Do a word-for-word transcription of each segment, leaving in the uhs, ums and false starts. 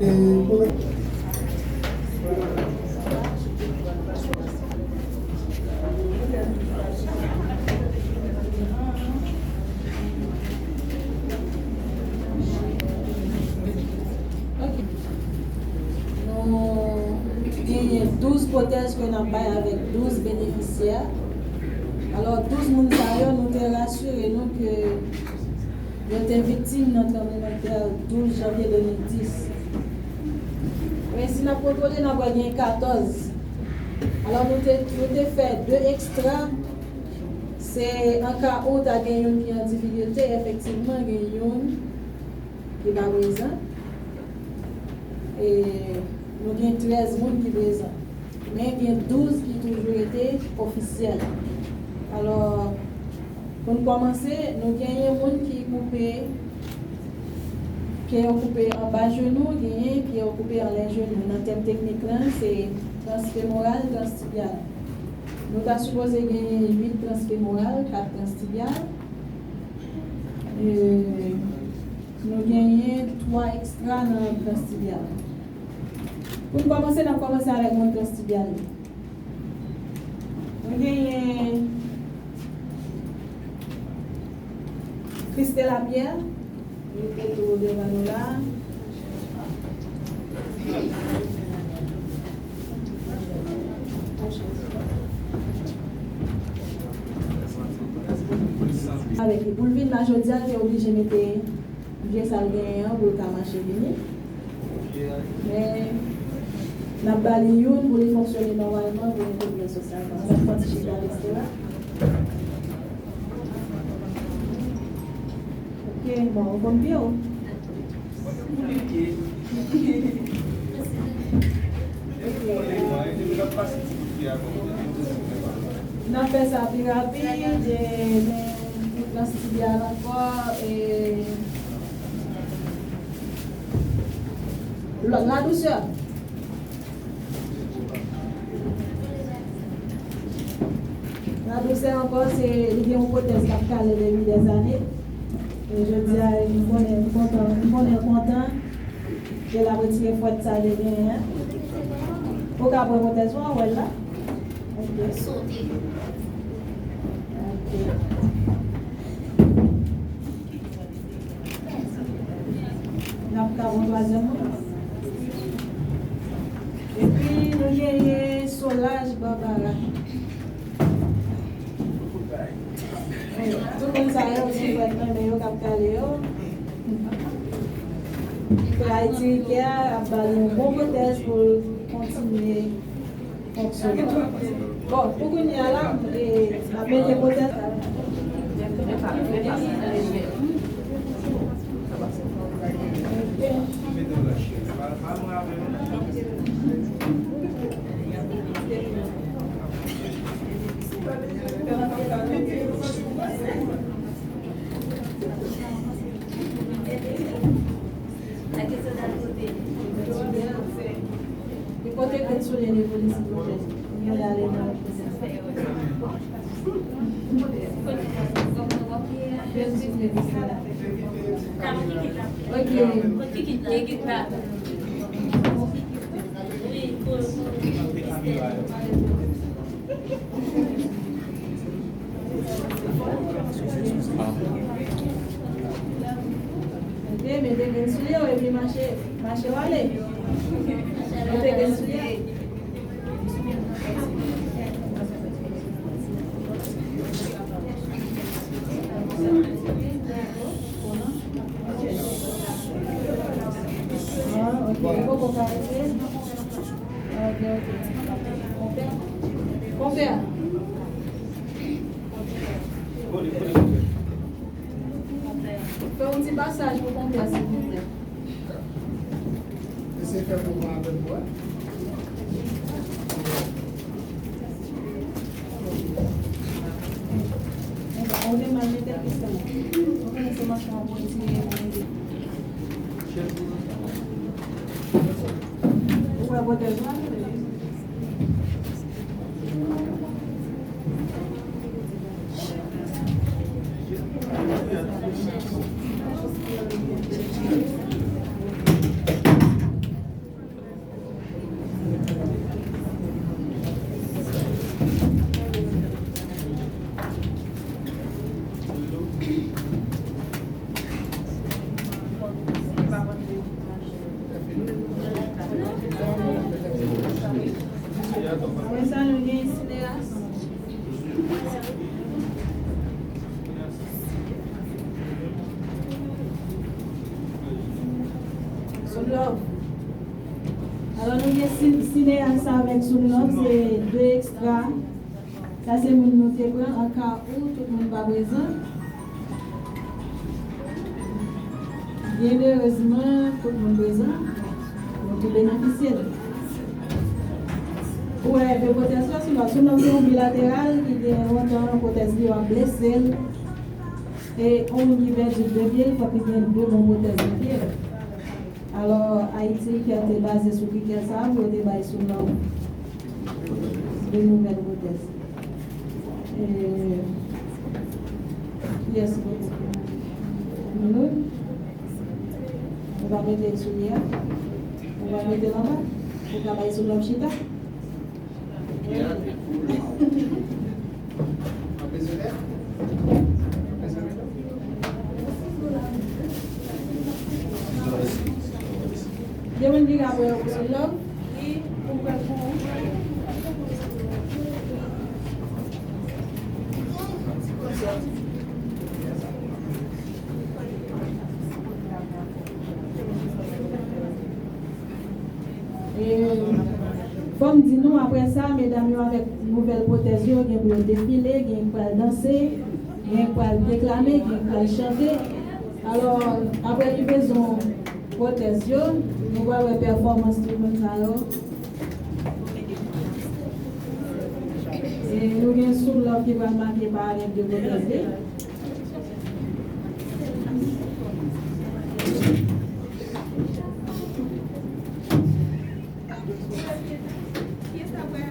Nou genyen douz pwotèz ke n ap bay avèk douz benefisyè. Alò, douz moun sa yo, nou te rasire nou ke yo te viktim nan tranblemanntè douz janvye de mil dis. Men si n ap kontwole, n ap wè gen katòz. Alò, nou te, nou te fè de ekstra. Se an ka ou ta gen youn ki an difikilte, efektivman, gen youn ki pa prezan. E nou gen trèz moun ki prezan. Men gen douz ki toujou rete ofisyèl. Alò, pou n kòmanse, nou genyen moun ki koupe, ke yo koupe anba jenou, genyen ke yo koupe anlè jenou. Nan tèm teknik lan, se transfemoral, transtibyal. Nou ta sipoze genyen uit transfemoral, kat transtibyal. E nou genyen twa ekstra nan transtibyal. Pou n kòmanse, n ap kòmanse avèk moun transtibyal yo. Nou genyen Christela Pierre, li te tou devan nou la. Avèk li. Pou l vin la jodi a, l te oblije mete pye sa l genyen an pou l ka mache vini. Men, n ap ba li youn pou li fonksyone nòmalman pou entegre sosyalman. Sa fè ti chita Christela. Ok, bon, ou konn pye w. N ap fè sa pi rapid, e, men, pou transtibyal ankò, e, lòt la, dousè. Ladousè ankò, se, li gen yon pwotèz k ap kale depi dèzane. E jodi a, m konnen, m kontan, m konnen l kontan ke l ap retire fwèt sa li genyen an. Ou ka pran pwotèz ou an, wè l la. Ok. Sote. Ok. N ap ka pran twazyèm nan. Epi, nou genyen Solage Barbara. Tout moun sa yo, ti frè k renmen yo, k ap kale yo. Frè Ayiti Rikè ap ba li yon bon pwotèz pou l kontinye fonksyone. Bon, pou kounye a la, e, n ap mete pwotèz. Li pote grenn soulye li pou li, silvouplè. Li ale nan. Ok. Ok, mete grenn soulye w epi mache, mache w ale. Mete grenn soulye. Ah, ok. Poko parèt. Ok, ok. Konpè. Konpè. Fè yon ti pasaj pou konpè, silvouplè. Mesye fè mouvman avèk ou a. Ou te mal mete l, Christela. Ou konnen se machin an pou retire, pou mete. Ou wè pwotèz la? Love. Alò, nou gen sin- sineyas avèk Soulove, se de ekstra. Sa se moun nou te pran, an ka ou tout moun pa prezan. Byen erezman, tout moun prezan. Nou tou benefisye l. Ou wè, de pwotèz la, Soulove, Soulove se yon bilateral ki gen lontan pwotèz li yo ap blese l. E yon moun ki pèdi de pye l, fòk li gen de bon pwotèz nan pye l. Alò, Ayiti Kè te baze sou kritè sa a pou yo te bay Soulove de nouvèl pwotèz. E, kiyès ki pou Miloud? Ou va mete l sou li a? Ou va mete l anba? Ou ka bay Soulove chita? Gen moun ki ka pran yon sou lòm? Wi, ou pran pou ou. E, fò m di nou, apre sa, medam yo avèk nouvèl pwotèz yo, gen pou yo defile, gen k pral danse, gen k pral deklame, gen k pral chante. Alò, apre livwezon pwotèz yo, nou pral wè pèfòmans tout moun sa yo. E nou gen Soulove ki pral make pa avèk de pwotèz li.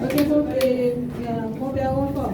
Ok, konpè, konpè ou ankò?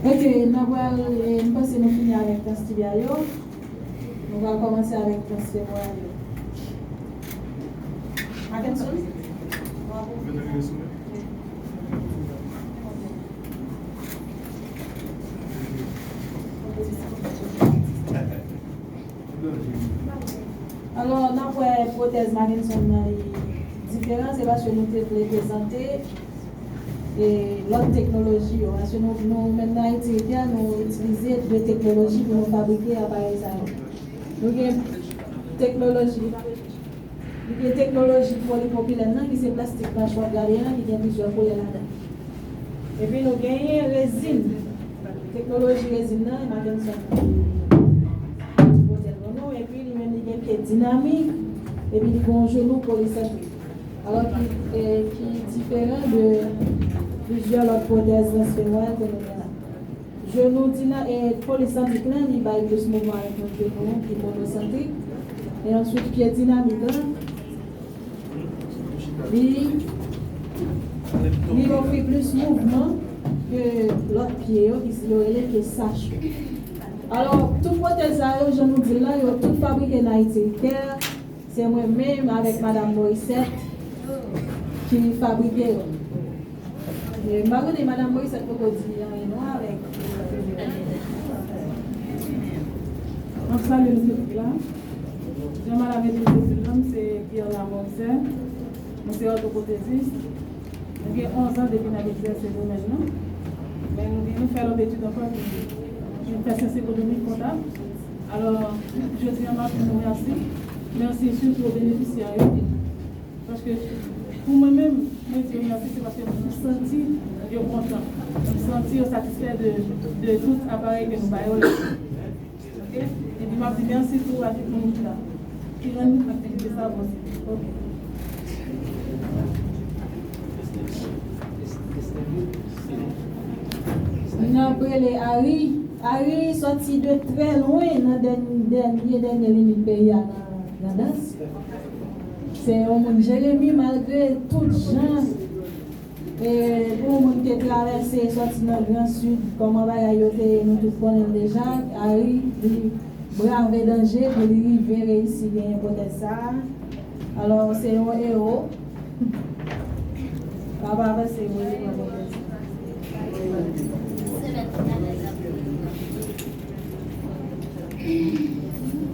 Ok, n ap pral, eh, m panse nou fini avèk transfè yo. Nou pral kòmanse avèk transfè moral yo. Mackenson? Alò, n ap wè pwotèz Mackenson nan li diferan, se paske nou te vle prezante, e, lòt teknoloji yo. Paske nou, nou menm nan Ayiti Repair, nou itilize de teknoloji pou nou fabrike aparèy sa yo. Nou gen teknoloji Li gen teknoloji polipwopilèn nan, ki se plastik mach w ap gade an, ki gen plizyè koulè ladan. Epi nou genyen rezin. Teknoloji rezin nan, Mackenson pote l ban nou, epi li menm li gen pye dinamik, epi li gen yon jenou polisantrik. Alò ki, eh, ki diferan de plizyè lòt pwotèz transfè moral ke nou gen la. Jenou dina-, e, polisantrik lan, li bay plis mouvman avèk yon jenou ki monosantrik. E answit, pye dinamik lan, li, li ofri plis mouvman ke lòt pye yo, ki yo rele ke sach yo. Alò, tout pwotèz sa yo, jan nou di l la, yo tout fabrike nan Ayiti Repair. Se mwen menm avèk Madam Morissette ki fabrike yo. E, m pa konnen, Madam Morissette poko di anyen non avèk. M ap salye nou tout la. Jan madam entrodu l la, m se Guerla Morissette. Mwen se òtopwotezis. Nou gen onz an depi n ap egzèse domèn nan. Men nou gen, nou fè lòt etid ankò ki, ki fè syans ekonomik, kontab. Alò, jodi a, m ap di nou mèsi. Mèsi sitou benefisyè yo. Paske pou mwen menm, mwen di yo mèsi, se paske m santi yo kontan. M santi yo satisfè de, de tout aparèy ke nou ba yo la. Ok? Epi m ap di mèsi tou a tout moun ki la. N ap rele Ari. Ari sòti de trè lwen nan dèn-, dènye, dènye limit peyi a nan, nan dans. Se yon moun Jeremi, malgre tout jan, e pou yon moun ki te travèse sòti nan Gran Sid, kòman bagay yo te ye, nou tout konnen l deja. Ari, li brave danje pou li rive reyisi genyen pwotèj sa a. Alò, se yon ewo. Papa avanse, mwen li pran pwotèj.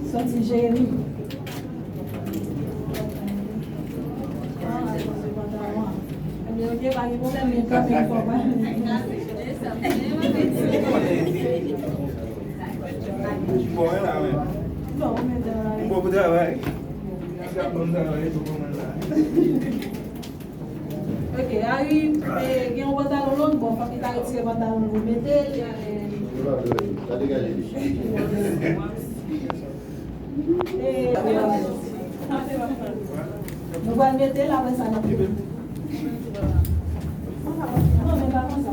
Sòti Jeremi. Ebyen, ok, pa gen pwoblèm, men kanpe yon fò pa. Bon, la, men. Bon, ou mete la. M bon pou travay. Sa bon travay tou pou mwen la. Ok, Ari, e, gen yon pantalon long, bon, fòk li ta retire pantalon l pou mete l, e. E, nou pral mete l, apre sa, n ap. Non, men pa konsa.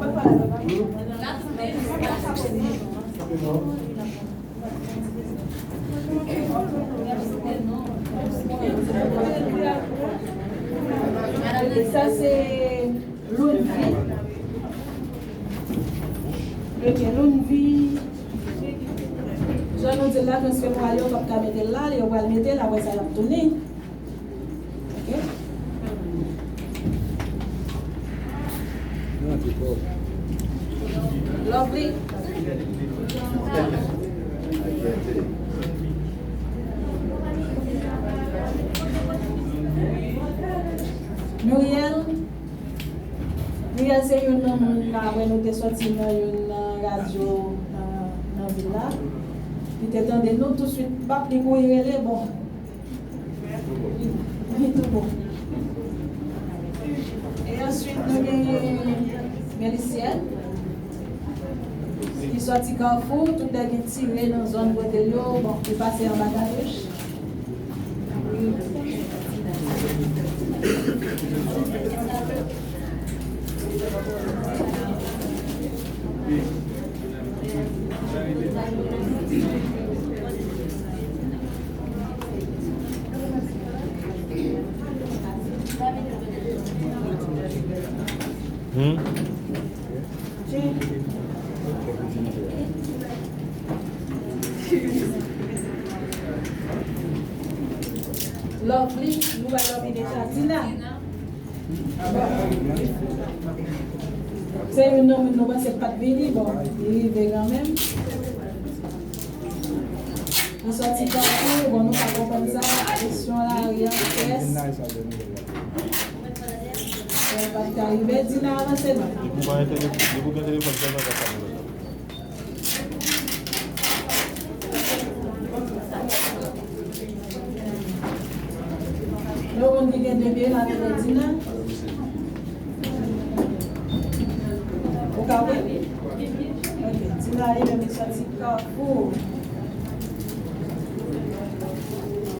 Sa se Lounvi. Ok, Lounvi. Jan nou di l la, transfè moral yo p ap ka mete l la, yo pral mete l, apre sa y ap tounen. Ok. Lovely. Muriel. Muriel se youn nan moun la, apre nou te sòti nan youn nan radyo nan, nan vil la. Li te tande nou, touswit, pap, li kouri rele, bon. Li, li tou bon. E answit, nou gen Melisièn, ki sòti Kafou, tout nèg ki tire nan zòn kote l yo, bon, li pase anba katouch. Hmm? Lovely, nou bay Lovely deja. Dina. Se youn nan moun nou panse k pa t vini, bon, li rive kanmenm. Nou sòti Kafou, bon, nou pa konprann sa, kesyon lari an, pyès. Sa pa t ka rive, Dina avanse non. Depi w pa gen telefòn, depi w gen telefòn sèlman, sa ka rive. Yon moun ki gen de pye, l ap rele Dina. Ou ka wè? Ok, Dina li menm li sòti Kafou.